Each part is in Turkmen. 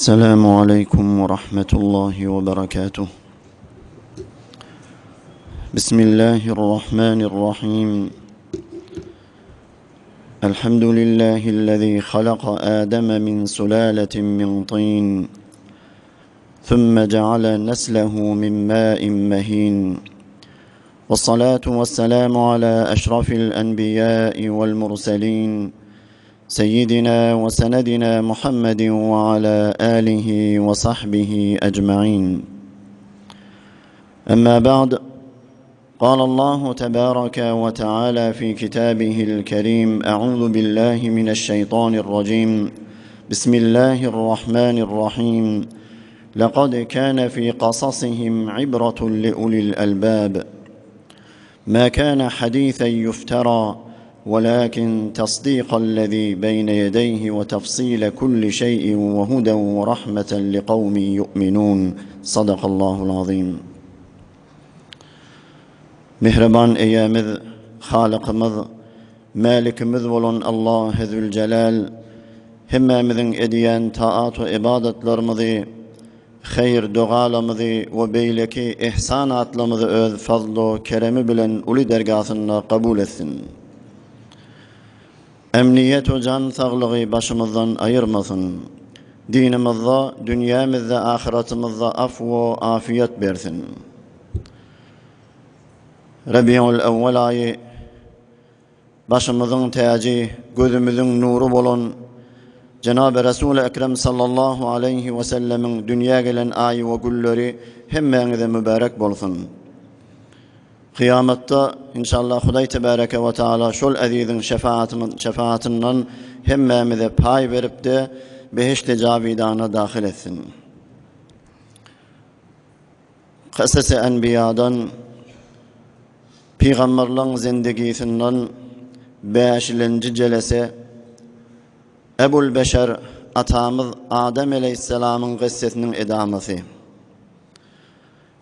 السلام عليكم ورحمة الله وبركاته بسم الله الرحمن الرحيم الحمد لله الذي خلق آدم من سلالة من طين ثم جعل نسله من ماء مهين والصلاة والسلام على أشرف الأنبياء والمرسلين سيدنا وسندنا محمد وعلى آله وصحبه أجمعين أما بعد قال الله تبارك وتعالى في كتابه الكريم أعوذ بالله من الشيطان الرجيم بسم الله الرحمن الرحيم لقد كان في قصصهم عبرة لأولي الألباب ما كان حديثا يفترى ولكن تصديق الذي بين يديه وتفصيل كل شيء وهدى ورحمة لقوم يؤمنون صدق الله العظيم Mähriban Eýemiz, Halykymyz, Mälikimiz bolan Allahy Züljelal hemmämiziň edýän taat we ybadatlarymyzy, haýyr dogalamyzy we beýleki ihsanatlarymyzy öz fazlu keremi bilen uly dergasynda kabul etsin. Emniýet we jan saglygy başymyzdan aýyrmasyn. Dinimizde, dünýämizde, ahyratymyzda af we afiýet bersin. Rebiul Ewwel aýy başymyzyň täji, gözümiziň nury bolan Jenaby Resul Ekrem sallallahu aleýhi we sellemiň dünýä gelen aýy we günleri hemmäňize mübärek bolsun. Kyýamatda inşallah Hudaý tebareke we taala şol eziziň şefaatyndan hemmämize paý berip-de behişdi jawidana dahyl etsin. Kysasy Enbiýadan, Pygamberleň zendigisinden bäşilenji jelese Ebul Beşer atamyz Adam aleýhissalamyň gyssasynyň edamasy.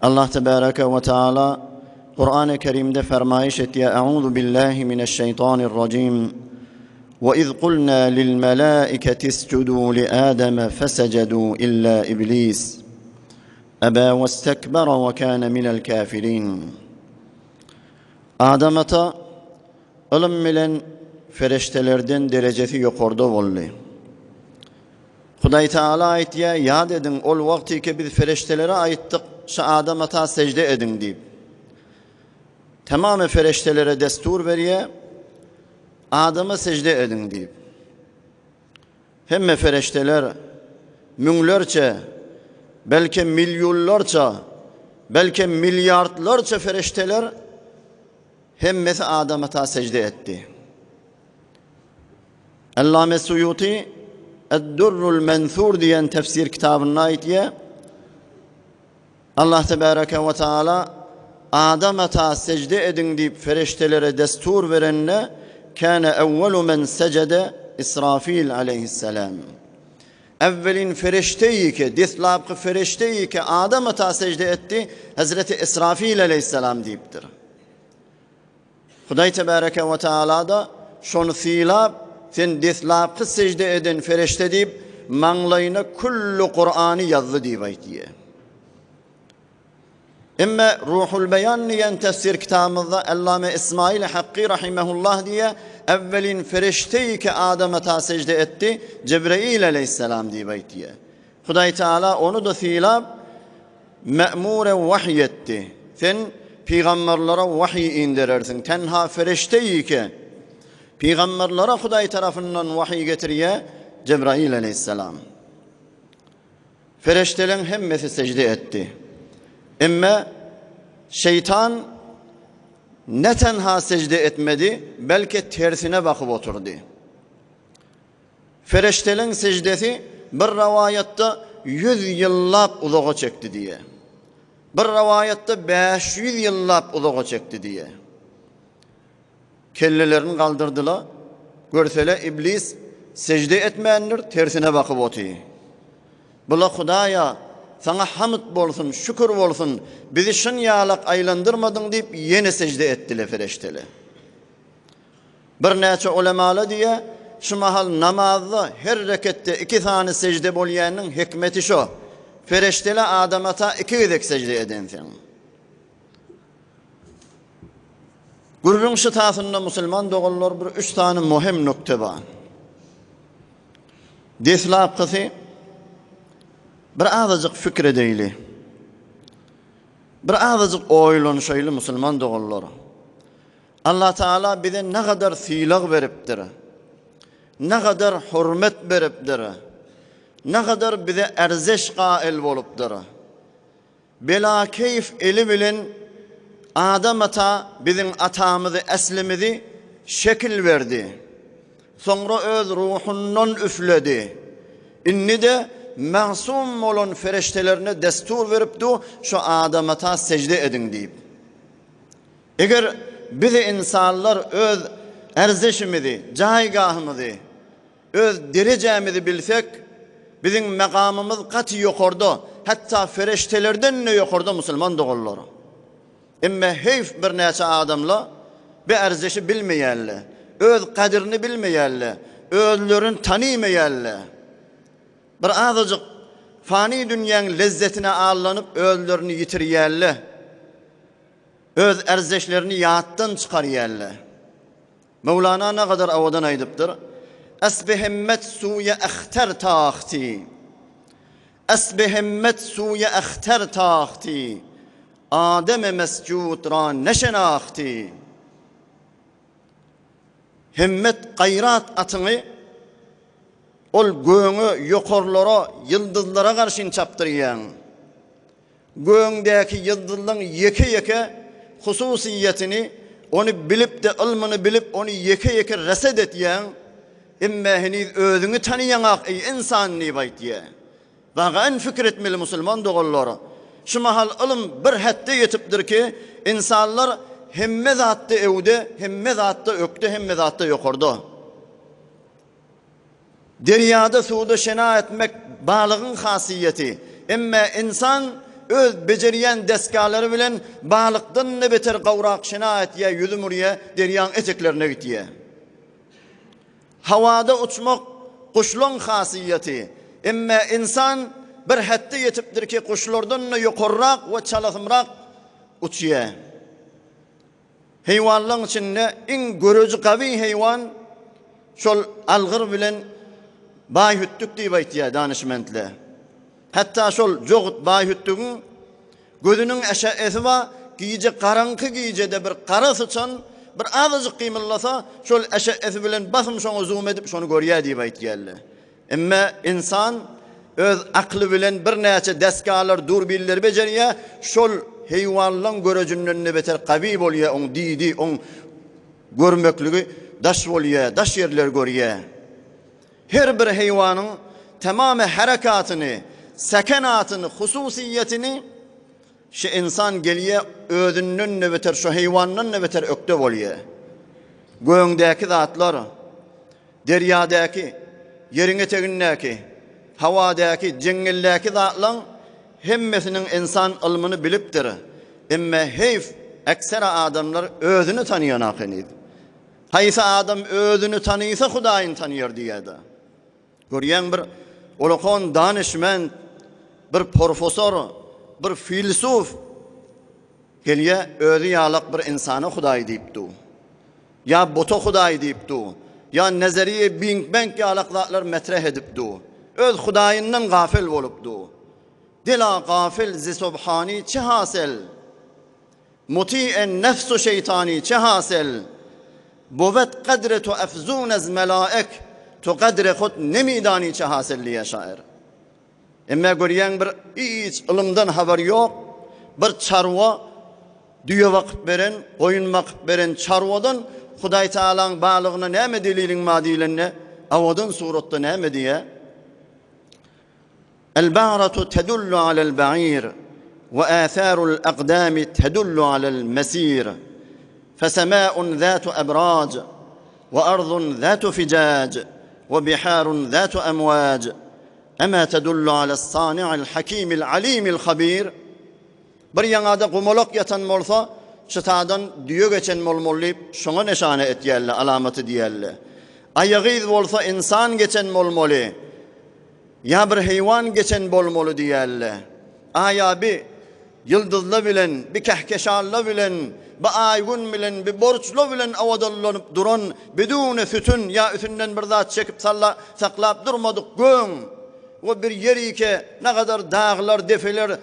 Allah tebareke we taala Kur'an-ı Kerimde fermaýyş etýär: Euzu billahi mineşşeýtanirrajim. Ve iz kulna lil melaiketi iscudu li Adem fesecedu illa iblis. Eba westekbera we kâne minel kâfirin. Adam ata ylym bilen fereştelerden derejesi ýokarda boldy. Hudaý Teala aýtýar, ýat ediň, ol wagtyky biz fereştelere aýtdyk, şu Adam ata sejde ediň diýip. Tamamy fereştelere destur berýär, Adama sejde ediň diýip. Hemme fereşteler müňlerçe, belki millionlarça, belki milliardlarça fereşteler hemmesi Adam ata sejde etdi. Ellame Suýuti Ed-Durrul Mensur diýen tefsir kitabynda aýtýar. Allah tebaraka we taala Adam ata sejde ediň diýip fereştelere destur berende kâne evvelu men secede Israfil aleyhisselam. Evvelin fereşteýi deslapky fereşteýi Adam ata sejde etdi Hazreti Israfil aleyhisselam diýipdir. Hudaý tebaraka we taala-da şony sylap, sen deslapky sejde eden fereşte diýip, maňlaýyna külli Kurany ýazdy diýip aýtýar. Emme Ruhul Beýan diýen tefsir kitabymyzda Allame Ismail Hakky rahimehullah diýýär, Evvelin fereşteýi ki Adama ta sejde etdi, Jebreil aleyhisselam diýip aýtýar. Hudaý Teala ony-da sylap, Mämure wahyý etdi. Sen pygamberlere wahyý inderersiň. Tenha fereşte ýeke. Pygamberlere Hudaý tarapyndan wahyý getirýär Jebraýyl aleýhissalam. Fereşteleň hemmesi sejde etdi. Emme şeýtan ne tenha sejde etmedi, belki tersine bakyp oturdy. Fereşteleň seždesi bir rowaýatda ýüz ýyllap uzaga çekdi diýýär. Bir rowaýatda 500 ýyllap uzaga çekdi diýýär. Kellelerini galdyrdylar. Görsele iblis sejde etmändir, tersine bakyp otyr. Bula Hudaýa, saňa hamd bolsun, şükür bolsun, bizi şyn ýalak aýlandyrmadyň diýip ýene sejde etdiler fereşteler. Birnäçe ulemalar diýýär, Şu mahal namazda her reketde iki sany sejde bolýanynyň hikmeti şo. Fereştele Adam ata iki gezek sejde edenseň. Gürrüň şytasynda musulman doganlar bir üç sany möhüm nukta bar. Deslapkysy bir azajyk fikir edeýli. Bir azajyk oýlanyşaýly musulman doganlar. Allah Taala bize nagadar sylag beripdir. Nagadar hurmet beripdir. Nagadar bize erzeş gail bolupdyr. Belakeýf eli bilen Adam ata biziň atamyzy äslimizi şekil berdi. Soňra öz ruhundan üfledi. Indi-de magsum bolan fereştelerine destur beripdi, şu Adam ata sejde ediň diýip. Eger biz ynsanlar öz erzeşimizi, jaýgahymyzy, öz derejämizi bilsek, biziň magamymyz gaty ýokarda, hatda fereştelerden-de ýokarda musulman doganlar. Emme heýf birnäçe adamla bi erzeşi bilmeýärler, öz gadyryny bilmeýärler, özlerini tanymaýarlar. Bir azajyk fany dünýäň lezzetine allanyp özlerini ýitirýärler. Öz erzeşlerini ýatdan çykarýarlar. Möwlana nagadar owadan aýdypdyr, Esbi himmet suýa ehter tahti, Esbi himmet suýa ehter tahti, Adem-i mesjud ra neşenahti. Himmet gaýrat atyňy ol göňe, ýokarlara, ýyldyzlara garşyn çapdyrýaň. Gögüňdäki ýyldyzlaryň ýeke-ýeke hususyýetini, ony bilip-de, ylmyny bilip, ony ýeke-ýeke reset etýäň, emme heniz özüňi tanaýaňak, eý, ynsan diýip aýtýar. Wagyn pikir etmeli musulman doganlar. Şu mahal ylym bir hetde ýetipdir ki, ynsanlar hemme zatda öwde, hemme zatda ökde, hemme zatda ýokarda. Derýada suwda şena etmek balygyň hasiýeti. Emme ynsan öz bejerýän desgalary bilen balykdan-da beter gowrak şena etýär, ýüzüm urýar, derýaň eteklerine gitýär. Hawada uçmak guşlaň hasiýeti. Emme ynsan bir hetde ýetipdir ki, guşlardan-da ýokarrak we çalasymrak uçýar. Heýwanlaryň içinde iň göreji gawy heýwan şol algyr bilen baýhütdük diýip aýtýar danyşmentler. Hatda şol jogut baýhütdügiň gözüniň äşeesi bar, gije garaňky gijede bir gara syçan bir azajyk gymyldasa, şol äşeesi bilen basym şoňa zum edip şony görýär diýip aýtýarlar. Emme ynsan öz akly bilen birnäçe desgalar, durbinleri bejerýär, şol heýwanlaň görejinden-de beter gawy bolýar, oň didi, oň görmekligi daş bolýar, daş ýerleri görýär. Her bir heýwanyň tamamy herekatyny, sekenatyny, hususyýetini şu ynsan gelýär, özünden-de beter, şu heýwandan-da beter ökde bolýar. Gögüňdäki zatlar, Derýadaky, ýeriň etegindäki, howadaky, jeňňeldäki zatlaň hemmesiniň ynsan ylmyny bilipdir. Emme heýf, eksera adamlar özüni tanaýanak heniz. Haýsy adam özüni tanysa Hudaýyny tanyýar diýýärde. Görýäň bir ulakan danyşment, bir porfosor, bir filsuf gelýä özi ýalak bir ynsana Hudaý diýip dur. Ýa buta hudaý diýip dur, ýa nezeriýe biňk-beňk ýalak zatlar metreh edip dur. Öz hudaýyndan gafel bolup dur. Dila gafil zi subhani çe hasel? Muti'en nefsu şeýtani çe hasel? Buvet kadre tu efzun ez melaek, tu kadre hut nemidani çe hasel diýýär şaýyr. Emme görýäň bir hiç ylymdan habary ýok bir çarwa düýe bakyp beren, goýun bakyp beren çarwadan Hudaý Tagalaň barlygyna näme deliliň bar diýlende awadan suratda näme diýýär? El ba'ratu tedullu alel ba'ir we atharul aqdami tedullu alel mesir. Fesema'un zatu ebraj we ardun zatu fijaj we biharun zatu emwaj. Ema tedullu alas-sani'il hakimil alimil habir. Bir ýaňada gumalak ýatan bolsa, çytadan düýe geçen bolmaly diýip, şoňa neşana etýärler, alamaty diýýärler. Aýagyz bolsa ynsan geçen bolmaly, ýa bir heýwan geçen bolmaly diýýärler. Aýa bi ýyldyzla bilen, bi kähkeşanla bilen, bi aý-gün bilen, bi borçla bilen owadallanyp duran bidune sütün ýa üsünden bir zat çekip salla saklap durmadyk göň we bir ýer ike nagadar daglar, depeler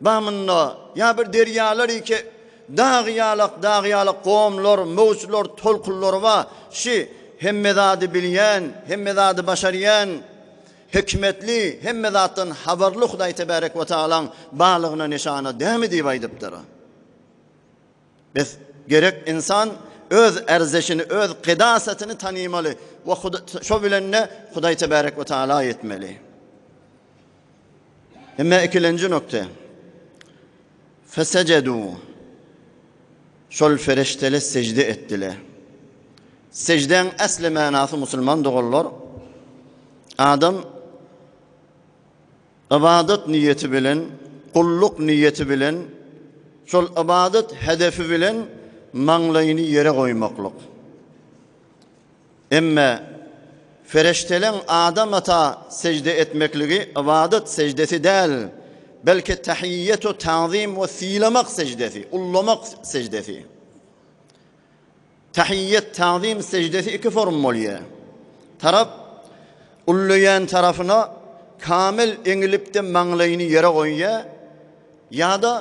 bar munda, ýa bir derýalar ike Dag ýalak, dag ýalak gomlar, möwçler, tolkunlar bar. Şi hemme zady bilýän, hemme zady başarýan, hikmetli, hemme zatdan habarly Hudaý Tebärek we Tagalaň barlygyna nyşana dämi diýip aýdypdyr. Bes, gerek ynsan öz erzeşini, öz gydasatyny tanymaly we şo bilen-de Hudaý Tebärek we Tagala ýetmeli. Emme ikilenji nokta. Fesejedû, Şol fereşteler sejde etdiler. Sejdäň äsli manasy musulman doganlar, adam ybadat niýeti bilen, gulluk niýeti bilen, şol ybadat hedefi bilen maňlaýyny ýere goýmaklyk. Emme fereşteleň Adam ata sejde etmekligi ybadat sejdesi däl, belki tahiýýetu tazym we sylamak sejdesi, ullamak sejdesi. Tahiýýet tazym sejdesi iki form bolýar. Tarap ullaýan tarapyna kamil eňilipde maňlaýyny ýere goýýar, ýa-da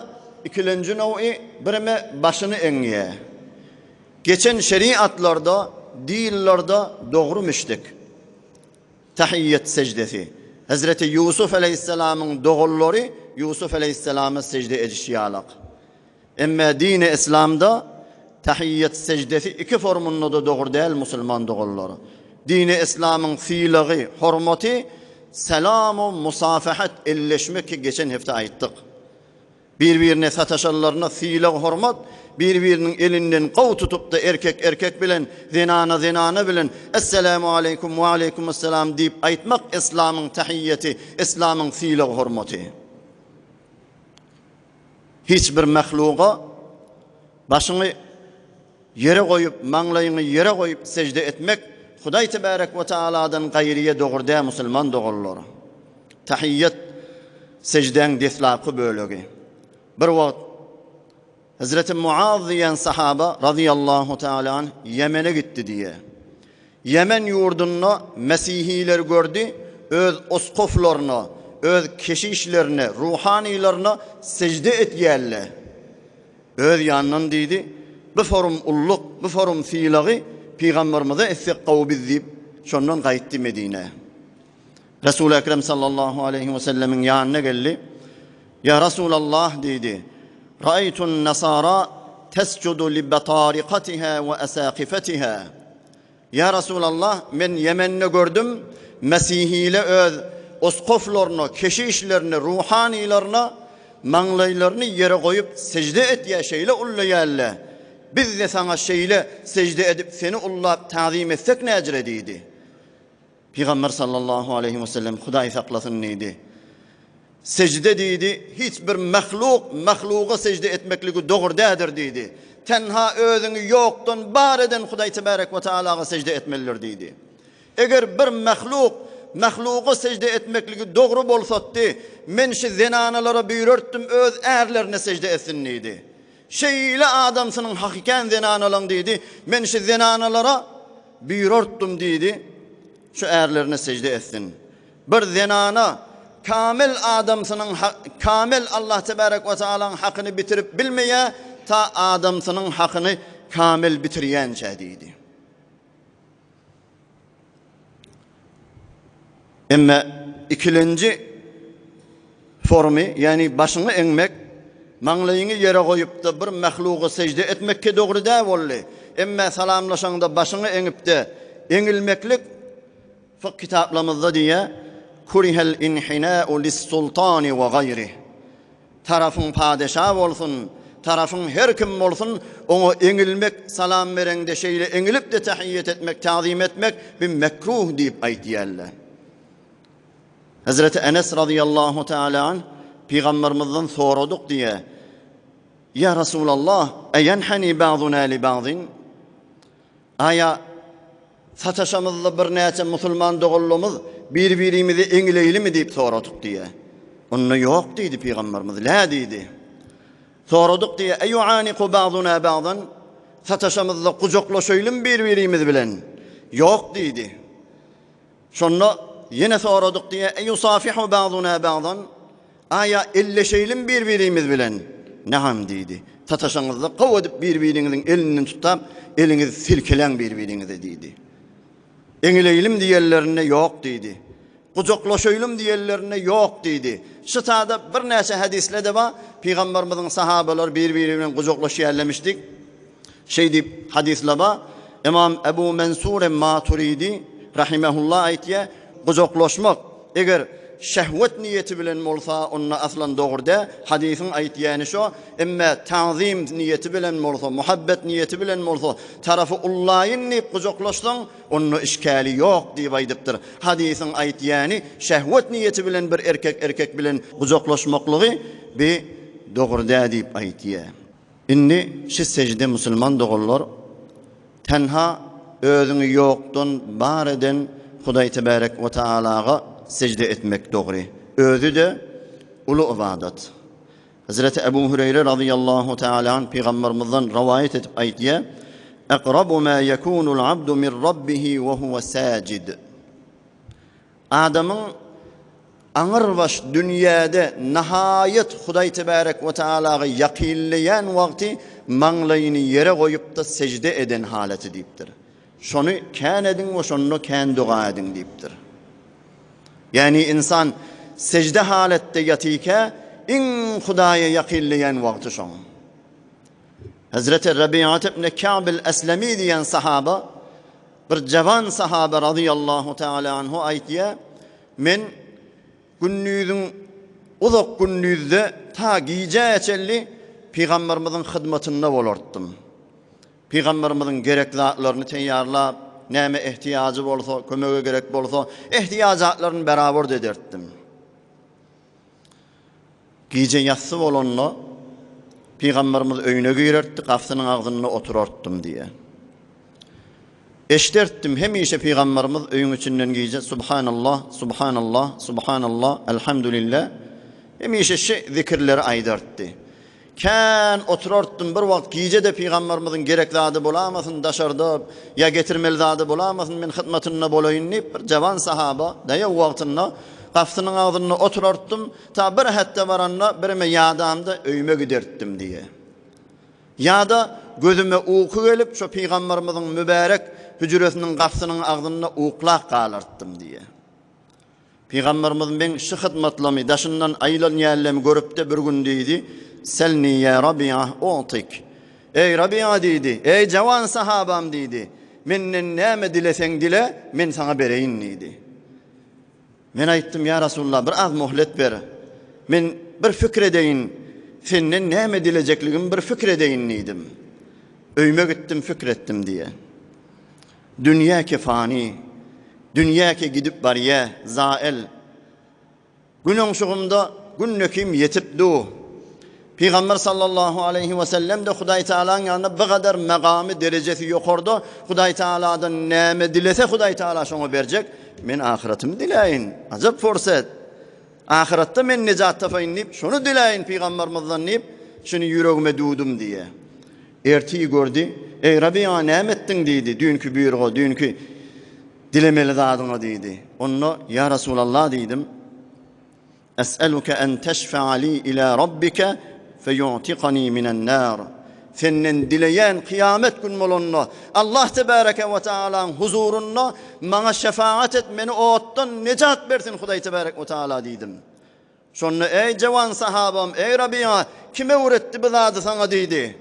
ikilenji nowi bireme başyny eňýär. Geçen şeriatlarda, dillarda dogry müşdik. Tahiýýet sejdesi. Hezreti Ýusuf aleýhissalamyň doganlary Ýusuf aleýhissalama sejde edişi ýalak. Emme dini islamda tahiýýet sejdesi iki formunda-da dogry däl musulman doganlar. Dini islamyň sylagy, hormaty salam-u musafahat elleşmek ki geçen hepde aýtdyk. Bir-birine sataşanlaryna sylag-hormat, bir-biriniň elinden gowy tutup-da erkek erkek bilen, zenana zenana bilen Esselamu aleýkum, we aleýkumessalam diýip aýtmak yslamyň tahiýýeti, yslamyň sylag-hormaty. Hiç bir mahluga başyňy ýere goýup, maňlaýyňy ýere goýup sejde etmek Hudaý tebärek we taaladan gaýryýa dogry däl musulman doganlar. Tahiýýat sejdäň deslapky bölegi. Bir wagt Hezreti Muaz diýen sahaba razyýallahu taala anh Ýemene gitdi diýe. Ýemen ýurdunda mesihiler gördi, öz oskoflaryna, öz keşişlerine, ruhanylaryna sejde etýärler. Öz ýanyndan diýdi, Bu forum ulluk, bu forum sylagy pygamberimize etsek gowy biz diýip, şondan gaýtdy Medinä. Resul Ekrem sallallahu aleýhi we sellemiň ýanyna geldi. Ýa Resulallah diýdi, Raýtun nasara tesjudu li batarikatiha we asaqifatiha. Ýa Resulallah, men Ýemende gördüm, mesihile öz oskoflaryna, keşişlerine, ruhanylaryna maňlaýlaryny ýere goýup sejde etýär, şeýle ullaýarlar. Biz-de saňa şeýle sejde edip, seni ullap tazym etsek näjire diýdi. Pygamber sallallahu aleýhi we sellem Hudaý saklasyn diýdi. Sejde diýdi, hiç bir mahluk mahluga sejde etmekligi dogry däldir diýdi. Tenha özüňi ýokdan bar eden Hudaý tebarek we taalaga sejde etmelidir diýdi. Eger bir mahluk mahluga sejde etmekligi dogry bolsatdy, men şi zenanalara buýrartdym öz ärlerine sejde etsin diýdi. Şeýle adamsynyň hakykän zenanalaň diýdi, men şi zenanalara buýrartdym diýdi, şu ärlerine sejde etsin. Bir zenana kamil adamsynyň kamil Allah tebarek we taalaň hakyny bitirip bilmeýär, ta adamsynyň hakyny kamil bitirýänçä diýdi. Emme ikilenji formy, ýagny başyňy eňmek, maňlaýyňy ýere goýup-da bir mahluga sejde etmek ki dogry däl boldy. Emme salamlaşaňda başyňy eňip-de eňilmeklik Fykh kitaplarymyzda diýýär, Kurihel inhinâ'u lis-sultani we gaýrih. Tarapyň padeşa bolsun, tarapyň her kim bolsun, oňa eňilmek, salam bereňde şeýle eňilip-de tahiýýet etmek, tazym etmek bi mekruh diýip aýtýarlar. Hezreti Enes razyýallahu taala anh pygambermizden soradyk diýýär. Ýa Resulallah, eýenhani ba'duna li ba'din? Aýa. Sataşamyzda birnäçe musulman doganlarymyz bir-birimizi eňileýlimi diýip soradyk diýýär. Onda ýok diýdi pygamberimiz, lä diýdi. Soradyk diýýär, Eýuaniku ba'duna ba'dan? Sataşamyzda gujaklaşaýlymy bir-birimiz bilen? Ýok diýdi. Şonda ýene soradyk diýýär, Eýusafihu ba'duna ba'dan? Aýa elleşeýlimi bir-birimiz bilen? Naam diýdi. Sataşaňyzda gowy edip bir-biriňiziň elinden tutap, eliňizi silkeläň bir-biriňize diýdi. Eňileýlim diýenlerinde ýok diýdi. Gujaklaşaýlym diýenlerinde ýok diýdi. Şu sada birnäçe hadysle-de bar, Pygamberimiziň sahabalary bir-biri bilen gujaklaşýarlamişdik. Şeý diýip hadysla bar. Ymam Ebu Mensur Maturidi rahimehullah aýtýar, Gujaklaşmak, eger şehwet niýeti bilen bolsa, onda aslan dogry däl, hadysyň aýtýany şo, emme tazym niýeti bilen bolsa, muhabbet niýeti bilen bolsa, tarapy ullaýyn diýip gujaklaşsaň, onda işkäli ýok diýip aýdypdyr. Hadysyň aýtýany şehwet niýeti bilen bir erkek erkek bilen gujaklaşmaklygy bi dogry däl diýip aýtýar. Indi şi sejde musulman doganlar tenha özüňi ýokdan bar eden Hudaý Tebärek we Taalaga sejde etmek dogry. Özi-de uly ybadat. Hezreti Ebu Hüreýre razyýallahu taala anh pygambermizden rowaýat edip aýtýar, Ekrabu ma ýekunul abdu min rabbihi we huwe sajid. Adamyň aňyrbaş dünýäde nahaýat Hudaý Tebärek we Taalaga ýakynlaýan wagty maňlaýyny ýere goýup-da sejde eden halaty diýipdir. Şony kän ediň we şonda kän doga ediň diýipdir. Ýagny ynsan sejde halatda ýatyka iň Hudaýa ýakynlaýan wagty şoň. Hezreti Rabiat ibn Ka'b el-Eslemi diýen sahaba Bir jawan sahaba razyýallahu taala anhu aýtýar, Men gündiziň uzak gündizde ta gijä çenli pygamberimiziň hyzmatynda bolartdym. Pygamberimiziň gerek zatlaryny teýýarlap, näme ehtiýajy bolsa, kömege gerek bolsa, ehtiýajatlaryny beraber edertdim. Gije ýassy bolanda, Pygamberimiz öýüne girertdi, gapysynyň agzynda oturartdym diýýär. Eşdertdim, hemişe Pygamberimiz öýüň içinden gije Subhanallah, Subhanallah, Subhanallah, Elhamdülillah hemişe şi zikirleri aýdartdy. Kän oturartdym, bir wagt gije-de Pygamberimiziň gerek zady bolamasyn daşarda ýa getirmeli zady bolamasyn men hyzmatynda bolaýyn diýip bir jawan sahaba daýaw wagtynda gapysynyň agzynda oturartdym, ta bir hetde baranda birime ýadamda öýüme gidertdim diýe. Ýa-da gözüme uky gelip şo Pygamberimiziň mübärek hüjresiniň gapysynyň agzynda uklap galartdym diýe. Pygamberimiz meň şu hyzmatlamy, daşyndan aýlanýanlamy görüpde bir gün diýdi, Selni ýa Rabi'a u'tik. Eý Rabi'a diýdi, eý jawan sahabam diýdi, menden näme dileseň dile, men saňa bereýin diýdi. Men aýtdym, ýa Rasulullah bir az muhlet ber. Men bir pikir edeýin, senden näme dilejekligimi bir pikir edeýin diýdim. Öýüme gitdim, pikir etdim diýe. Dünýä ki fany, dünýä ki gidip barýa, zael. Gün oňşugymda gündekim ýetip du. Pygamber sallallahu aleýhi we sellem-de Hudaý Tagalaň ýanynda bu gadar magamy, derejesi ýokarda, Hudaý Tagaladan näme dilese Hudaý Tagala şoňa berjek, men ahyratymy diläýin, ajap pursat. Ahyratda men nejat tapaýyn diýip, şony diläýin pygambermizden diýip, şuny ýüregime düwdüm diýýär. Ertir gördi. Eý, Rabiýa, näme etdiň? diýdi. Düýnki buýruga, düýnki dilemeli zadyňa diýdi. Onda, Ýa Resulallah diýdim. Es'eluke en teşfe'a li ila rabbike feýu'tikani minen nar. Senden dileýän kyýamet gün bolanda, Allah tebäreke we taalaň huzurynda maňa şefagat et, meni otdan nejat bersin Hudaý tebärek we taala diýdim. Şonda, Eý, jawan sahabam, eý, Rabiýa, kim öwretdi bu zady saňa diýdi.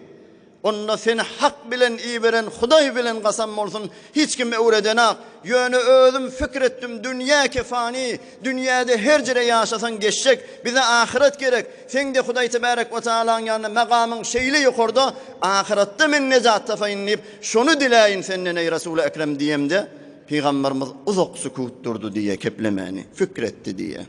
Onda seni hak bilen iberen Hudaý bilen kasam bolsun, hiç kim öwredenak. Ýöne özüm pikir etdim, dünýä ki fany, dünýäde her jere ýaşasaň geçjek, bize ahyret gerek. Seň-de Hudaý tebärek we taalaň ýanynda magamyň şeýle ýokarda, ahyretde men nejat tapaýyn diýip, şony diläýin senden, eý, Resuly-Ekrem diýemde, Pygamberimiz uzak sükut durdy diýe, keplemäni, pikir etdi diýe.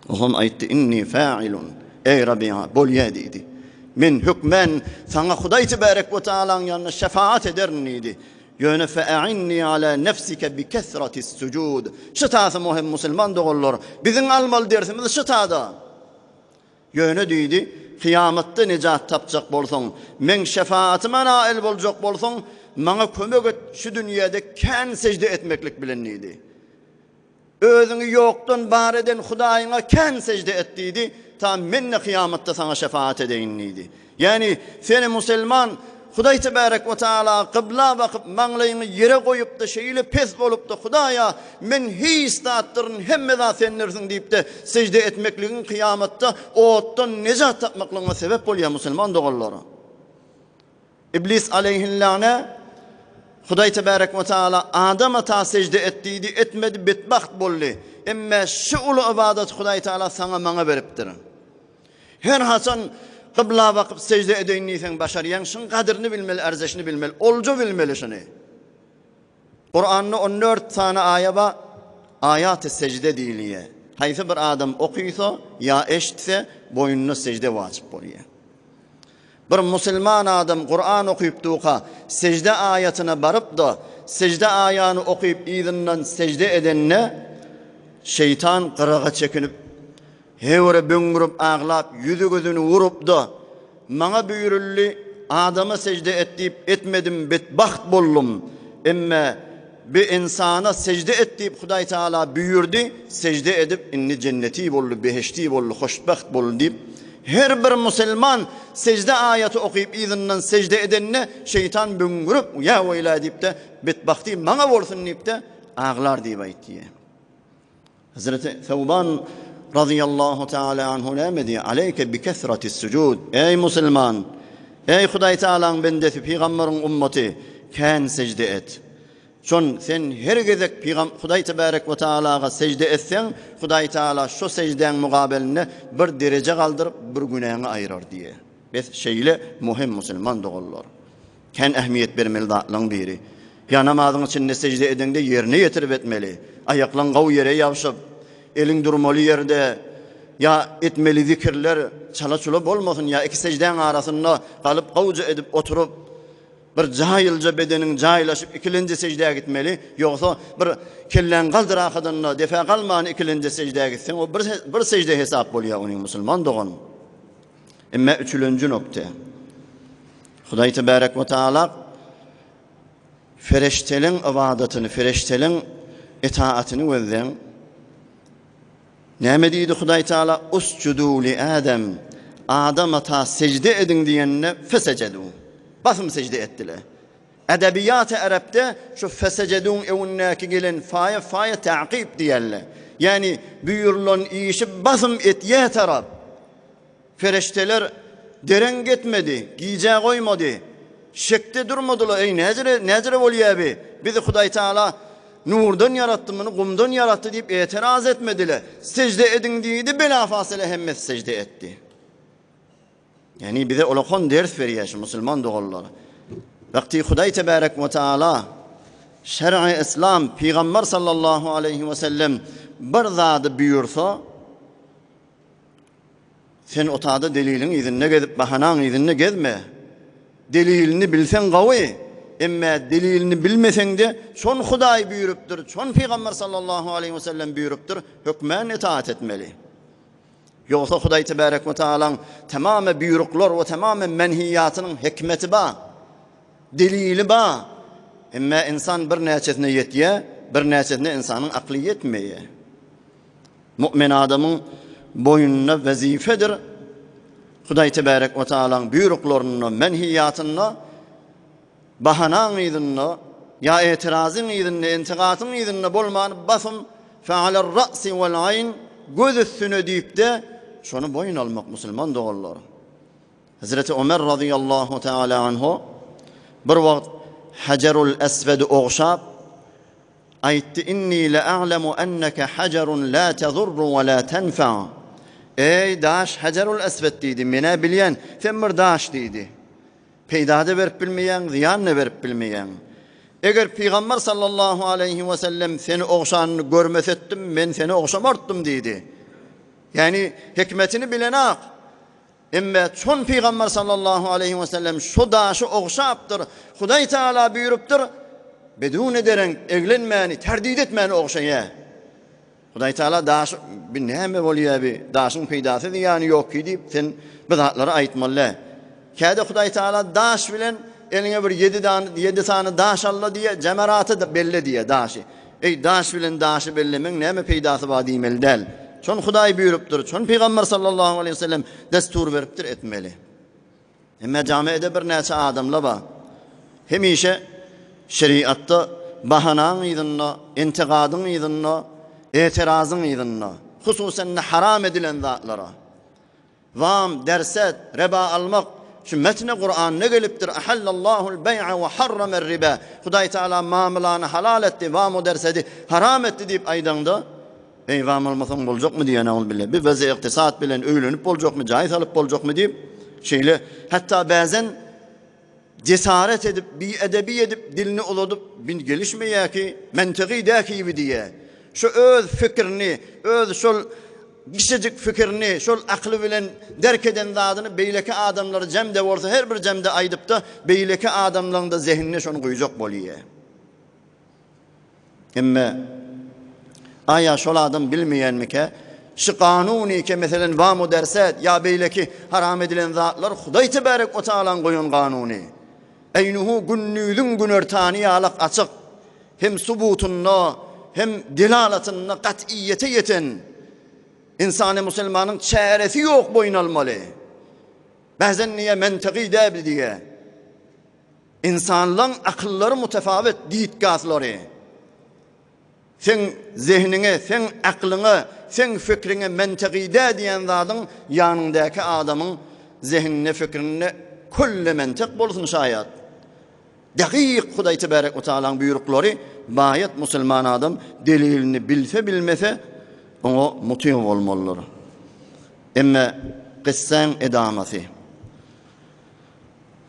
Olam aýtdy, Inni fa'ilun. Eý, Rabi'a, bolýa diýdi. Men hökmän saňa Hudaý tebärek we taalaň ýanynda şefaat ederin diýdi. Ýöne fe'inni ala nefsike bi kesratis sujud. Şu tasy muhim musulman doganlar. Biziň almaly dersimiz şu tada. Ýöne diýdi, kyýamatda nejat tapjak bolsaň, meň şefaatyma nail boljak bolsaň, maňa kömek et şu dünýede kän sejde etmeklik bilen diýdi. Özüňi ýokdan bar eden Hudaýyňa kän sežde et diýdi, ta men-de kyýamatda saňa şefaat edeýin diýdi. Ýagny, seni musulman Hudaý tebärek we taala kybla bakyp, maňlaýyňy ýere goýup-da, şeýle pes bolup-da, Hudaýa, men hiç zatdyryn, hemme zat sendirsiň diýip-de sežde etmekligiň kyýamatda otdan nejat tapmaklygyňa sebäp bolýar musulman doganlar. Iblis aleýhillâne Hudaý tebärek we taala Adam ata sežde et diýdi, etmedi, betbagt boldy. Emme şu uly ybadaty Hudaý taala saňa maňa beripdir. Her haçan kybla bakyp sežde edeýin diýseň başarýaň, şuň gadyryny bilmeli, ärzeşini bilmeli, olja bilmeli şuny. Kuranda 14 sany aýa bar, aýaty sejde diýilýär. Haýsy bir adam okysa ýa eşitse, boýnuna sejde wajyp bolýar. Bir musulman adam Kuran okyp duka, sejde aýatyna baryp-da, sejde aýany okyp yzyndan sejde edende, şeýtan gyraga çekinip, Hewre böňňürip aglap, ýüzi-gözüni urup-da, Maňa buýruldy, Adama sežde et diýip, etmedim, betbagt boldum. Emme bi ynsana sežde et diýip Hudaý Tagala buýurdy, sežde edip, indi jenneti boldy, behişdi boldy, hoşbagt boldy diýip, her bir musulman sežde aýaty okyp yzyndan sežde edende, şeýtan böňňürip, Ýa weýla diýip-de, betbagty maňa bolsun diýip-de, aglar diýip aýtýar. Hazreti Sewban razyýallahu taala anhu näme diýýär? Aleyke bi kesratis sujud. Eý musulman, eý Hudaý Taalaň bendesi, pygamberiň ummaty, kän sejde et. Şon sen her gezek pygam Hudaý tebarek we taalaga sejde etseň, Hudaý Taala şo sejdäň mugabelinde bir dereje galdyryp, bir günäňi aýyrar diýýär. Bes şeýle muhim musulman doganlar. Kän ähmiýet bermeli zatlaryň biri. Ýa namazyň içinde sežde edeňde ýerine ýetirip etmeli. Aýaklaň gowy ýere ýabşyp, eliň durmaly ýerde, ýa etmeli zikirler çala-çula bolmasyn, ýa iki seždäň arasynda galyp gowja edip oturyp, bir jaýylja bedeniň jaýlaşyp ikilenji seždä gitmeli. Ýogsa bir kelläň galdyrakadanda depe galman ikilenji seždä gitseň, o bir bir sežde hesap bolýar onuň musulman dogan. Emme üçülenji nokta. Hudaý tebärek we taala fereşteleň ybadatyny, fereşteleň etaatyny gözleň. Näme diýdi Hudaý Taala? Usjudu li Adam. Adam ata sejde ediň diýende fesecedu. Basym sejde etdiler. Edebiýat-y arapda şu fesejeduň öňündäki gelen faýa faýa ta'kib diýerler. Ýagny buýrulan işi basym etýä tarap. Fereşteler dereň getmedi, gijä goýmady. Şekde durmadylar, eý näjere, näjere bolýa bi? Bizi Hudaý Taala nurdan ýaratdy, muny gumdan ýaratdy diýip eteraz etmediler. Sejde ediň diýdi, bela fasile hemmesi sejde etdi. Ýagny bize ulakan ders berýär şu musulman doganlar. Wagty Hudaý tebärek we taala şer'i islam pygamber sallallahu aleýhi we sellem bir zady buýursa sen otada deliliň yzynda gezip bahanaň yzynda gezme. Delilini bilseň gawy, emme delilini bilmeseňde şon Hudaý buýrupdyr, şon pygamber sallallahu aleýhi we sellem buýrupdyr, hökmän itaat etmeli. Ýogsa Hudaý tebärek we taalaň tamamy buýruklar we tamamy menhiýatynyň hikmeti bar. Delili bar. Emma insan bir näçesine ýetýär, bir näçesine insanyň akly ýetmeýär. Mu'min adamyň boýnuna wezifedir. Hudaý tebärek we taalaň buýruklarynda, menhiýatynda Bahanaň yzynda, ýa etirazyň yzynda, intigatyň yzynda bolman basym fealer-ra'si wal-aýn, göz üstüne diýip-de, şony boýun almak musulman doganlar. Hezreti Ömer razyýallahu teala anhu bir wagt Hajarul Eswedi ogşap, aýtdy, Inni le'alemu enneke hajarun la tezurru we la tenfa. Eý, daş Hajarul Eswed diýdi, men-ä bilýän, sen bir daş diýdi. Peýda-da berip bilmeýäň, zyýan-da berip bilmeýäň. Eger Pygamber sallallahu aleýhi we sellem seni ogşanyny görmesetdim, men seni ogşamartdym diýdi. Ýagny hikmetini bilenak. Emme çon Pygamber sallallahu aleýhi we sellem şu daşy ogşapdyr. Hudaý Teala buýrupdyr. Bedune dereň, eglenmäni, terdit etmäni ogşaýa. Hudaý Taala daş bi näme bolýa bi, daşyň peýdasy zyýany ýok ki diýip sen bu zatlary aýtmaly däl. Käde Hudaý Taala daş bilen eliňe bir ýedi dany ýedi sany daş al-da diýýä, jemeraty belle diýýä daşy. Eý daş bilen daşy bellemeň näme peýdasy bar diýmeli däl. Şony Hudaý buýrupdyr, şony Pygamber sallallahu aleýhi we sellem destur beripdir etmeli. Emme jamiede birnäçe adamla bar. Hemişe şeriatda bahanaň yzynda, intigadyň yzynda, etirazyň yzynda, hususan-da haram edilen zatlara. Zam, derset, reba almak, şu metne Kuranda gelipdir. Ahallallahu'l beý'a we harramer riba. Hudaý Teala mamylany halal etdi, zam we dersedi haram etdi diýip aýdaňda, Eý, zam almasaň boljakmy diýen ol bile. Bir weze ykdysat bilen öýlenip boljakmy, jaý salyp boljakmy diýip, şeýle hatda bäzen jesaret edip, biedebi edip, dilini uzadyp, bin gelişmeýär ki, mentygy dä kibi diýýär. Şu öz fikirini, öz şol kiçijik fikirini, şol akly bilen derk eden zadyny beýleki adamlara jemde bolsa her bir jemde aýdypda, beýleki adamlaryň-da zehinine şony guýjak bolýar. Emme aýa şol adam bilmeýänmikä? Şu kanunyke meselen wamu derset ýa beýleki haram edilen zatlar Hudaý tebarek we taalaň goýan kanuny. Eýnuhu gündüziň günortany ýalak açyk. Hem subutynda hem delalatynda gat'iýete ýeten. Ynsany musulmanyň çäresi ýok boýun almaly. Bäzen diýe mentygy däl diýe. Ynsanlaň akyllary mutefawet ditgahlary. Seň zehniňe, seň aklyňa, seň fikriňe mentegy dä diýen zadyň ýanyňdaky adamyň zehninde, fikrinde kölle mentek bolsun şaýat. Dakyk Hudaý tebarek we taalaň buýruklary baýat musulman adam delilini bilse bilmese oňa mutyg bolmalydyr. Emme kyssaň edamasy.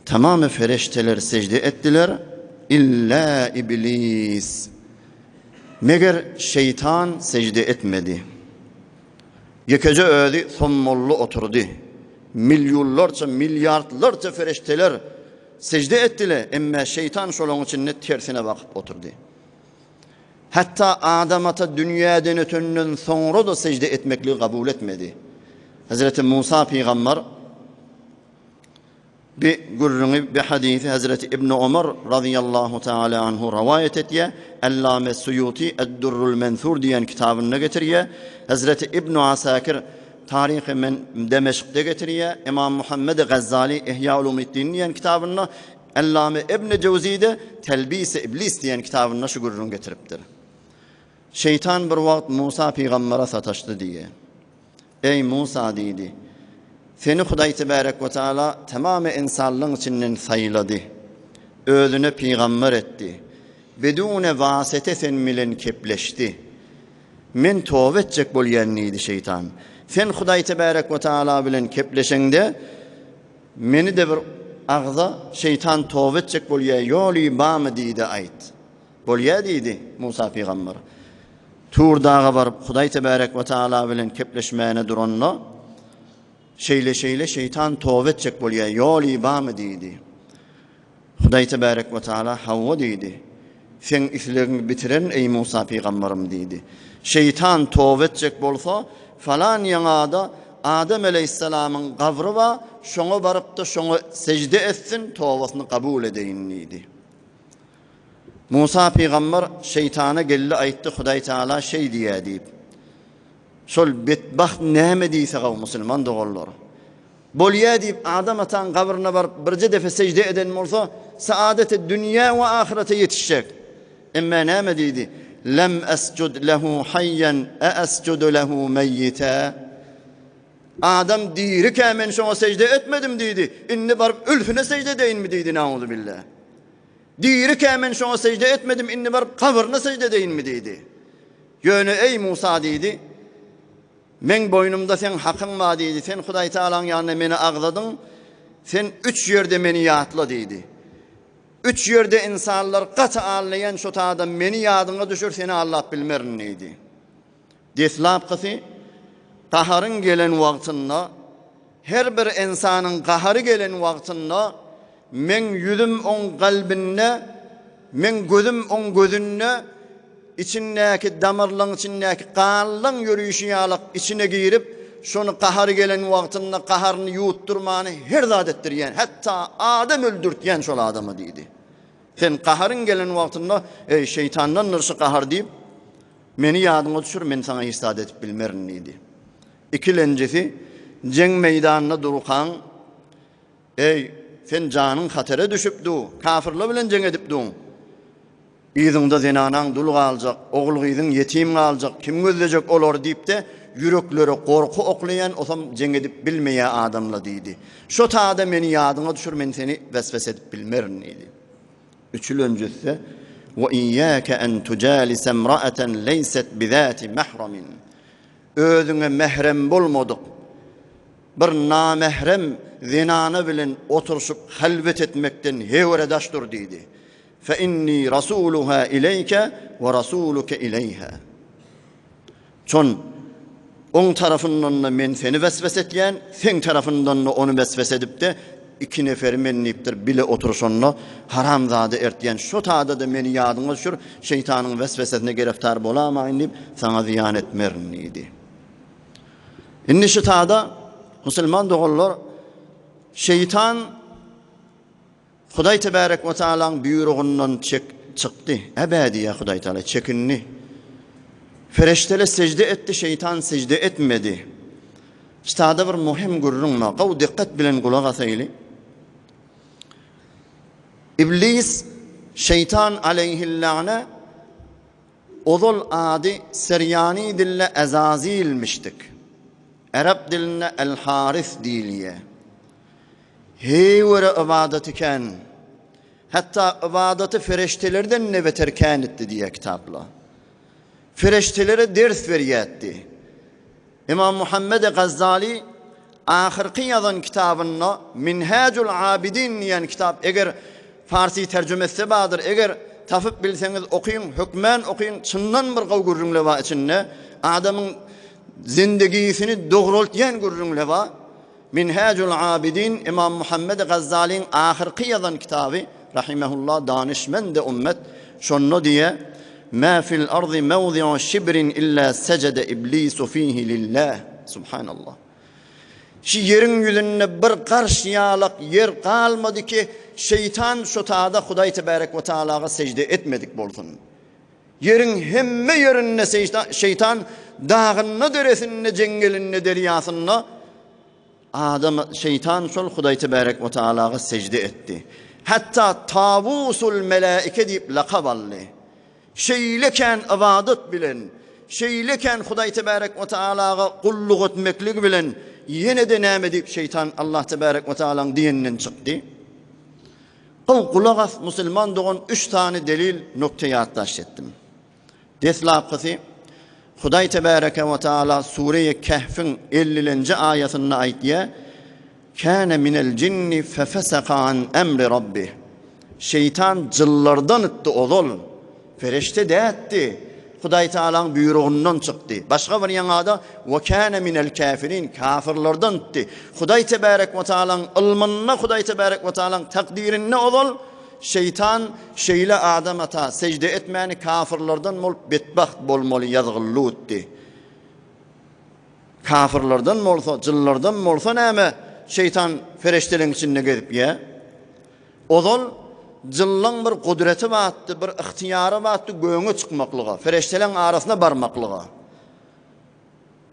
Tamamy fereşteler sejde etdiler, illa Iblis. Meger şeýtan sejde etmedi. Ýekeje özi sommally oturdy. Milýunlarça, milliardlarça fereşteler sejde etdile, emme şeýtan şolaň içinde tersine bakyp oturdy. Hatda Adam ata dünýäden ötenden soňra-da sejde etmekligi kabul etmedi. Hezreti Musa pygamber Bi gürrüňi, bi hadysy Hezreti Ibn Omar razyýallahu taala anhu rowaýat etýär. Allame Suýuty Ed-Durrul Mensur diýen kitabynda getirýär. Hezreti Ibn Asakir Taryhy men Demeşkde getirýär. Imam Muhammed Gazzali Ihýa Ulumiddin diýen kitabynda, Allame Ibn Jewzi-de Telbis-i Iblis diýen kitabynda şu gürrüňi getiripdir. Şeýtan bir wagt Musa pygambere sataşdy diýýär. Eý, Musa! diýdi. Seni Hudaý tebärek we taala tamamy ynsanlygyň içinden saýlady. Özüne pygamber etdi. Bidune wasete sen bilen kepleşdi. Men toba etjek bolýan diýdi şeýtan. Sen Hudaý tebärek we taala bilen kepleşeňde, meni-de bir agza, şeýtan toba etjek bolýar, ýoly barmy diýdi aýt. Bolýa diýdi Musa pygamber. Tur daga baryp, Hudaý tebärek we taala bilen kepleşmäne duranda, Şeýle-şeýle şeýtan toba etjek bolýa, ýoly barmy diýdi. Hudaý tebärek we taala hawa diýdi. Seň islegiňi bitirerin eý Musa pygamberym diýdi. Şeýtan toba etjek bolsa, falan ýaňada Adam aleýhissalamyň gabry bar, şoňa baryp-da şoňa sejde etsin, tobasyny kabul edeýin diýdi. Musa pygamber şeýtana geldi aýtdy Hudaý Taala şeý diýýär diýip. Şol betbagt näme diýse gaw musulman doganlar. Bolýa diýip Adam ataň gabryna baryp birje depe sejde eden bolsa saadeti dünýä we ahyrete ýetişjek. Emme näme diýdi? Lem esjud lehu hayyan e esjudu lehu meyyita. Adam dirikä men şoňa sejde etmedim diýdi. Indi baryp ölsüne sejde edeýinmi diýdi nauzubilla. Dirikä men şoňa sežde etmedim, indi baryp gabyryna sežde edeýinmi diýdi. Ýöne eý Musa diýdi, Meň boýnumda seň hakyň bar diýdi, sen Hudaý Tagalaň ýanynda meni agzadyň, sen üç ýerde meni ýatla diýdi. Üç ýerde ynsanlar gaty aldaýan şo tada meni ýadyňa düşür, seni aldap bilmerin diýdi. Deslapkysy, gaharyň gelen wagtynda, her bir ynsanyň gahary gelen wagtynda meň ýüzüm oň kalbynda. Meň gözüm oň gözünde içindäki damarlaň içindäki ganlaň ýörüşi ýalak içine girip, şony gahary gelen wagtynda gaharyny ýuwutdurmany her zat etdirýän, hatda adam öldürtýän şol adama diýdi. Sen gaharyň gelen wagtynda, Eý, şeýtandandyr şu gahar diýip, meni ýadyňa düşür, men saňa hiç zat edip bilmerin diýdi. Ikilenjisi, jeň meýdanynda durkaň, Eý, sen janyň hatara düşüp du, kafyrlar bilen jeň edip duň. Yzyňda zenanaň dul galjak, ogul-gyzyň ýetim galjak, kim gözlejek olary diýip-de, ýüreklere gorky oklaýan, osam jeň edip bilmeýär adamla diýdi. Şo tada meni ýadyňa düşür, men seni weswese edip bilmerin diýdi. Üçülenjisi, Wa iýýäke en tujalise imra'aten leýset bizati mahramin. Özüňe mährem bolmadyk bir namährem zenana bilen oturyşyp halwet etmekden hewere daş dur diýdi. Fe inni rasuluha ileýke we rasuluke ileýha. Çon oň tarapyndan-da men seni weswese etýän, seň tarapyndan-da ony weswese edip-de, iki neferi men diýipdir, bile oturyşanda haram zada ertýän. Şo tada-da meni ýadyňa düşür, şeýtanyň weswesesine gereftar bolamaýyn diýip, saňa zyýan etmerin diýdi. Indi şu tada musulman doganlar şeýtan Hudaý tebärek we taalaň buýrugyndan çek çykdy. Äbä diýýär Hudaý Taala, çekindi. Fereştele sejde etdi, şeýtan sejde etmedi. Ştada bir muhim gürrüň bar. Gowy dikkat bilen gulak asaýly. Iblis şeýtan aleýhillâne ozal ady Serýani dilde Ezazilmişdik. Arap dilinde El-Haris diýilýär. Heýwere ybadaty kän. Hatda ybadaty fereştelerden-de beter kän etdi diýýär kitaplar. Fereştelere ders berýärdi. Ymam Muhammedi Gazzaly ahyrky ýazan kitabynda Minhajul Abidin diýen kitap eger farsi terjümesi bardyr, eger tapyp bilseňiz okyň, hökmän okyň, çyndan bir gowy gürrüňler bar içinde. Adamyň zindigisini dogrultýan gürrüňler bar. Minhajul Abidin Ymam Muhammedi Gazzalyň ahyrky ýazan kitaby, rahimehullah, danyşmendi ummet, şonda diýýär, Mä fil ardy mewzi'u şibrin illa sejede iblisu fihi lillah. Subhanallah. Şu ýeriň ýüzünde bir garş ýalak ýer galmady ki, şeýtan şu tada Hudaý tebarek we taalaga sejde etmedik bolsun. Ýeriň hemme ýerinde şeýtan dagynda, deresinde, jeňňelinde, derýasynda adam şeýtan şol Hudaý tebärek we taalaga sejde etdi. Hatda Tawusul melaike diýip lakap aldy. Şeýle kän ybadat bilen, şeýle kän Hudaý tebärek we taalaga gulluk etmekligi bilen ýene-de näme diýip şeýtan Allah tebärek we taalaň diýeninden çykdy. Gowy gulak as musulman dogan üç sany delil nokta ýatdaş etdim. Deslapkysy Hudaý tebäreke we taala sureýe Kehfiň ellilenji aýasynda aýtýar, Kâne minel jinni fefeseka an emri rabbih. Şeýtan jyllardan itdi ozal. Fereşte dätdi. Hudaý Tagalaň buýrugyndan çykdy. Başga bir ýaňada we kâne minel käfirin kafirlerden itdi. Hudaý tebärek we taalaň ylmynda Hudaý tebärek we taalaň takdyrynda ozal şeýtan şeýle adam ata sejde etmäni kafirlerden bolup betbagt bolmaly ýazgylly utdy. Kafirlerden bolsa, jynlardan bolsa näme şeýtan fereşteleň içinde gezip ýä? Ozal jynlaň bir gudreti batdy, bir ygtyýary batdy göňe çykmaklyga, fereşteleň arasyna barmaklyga.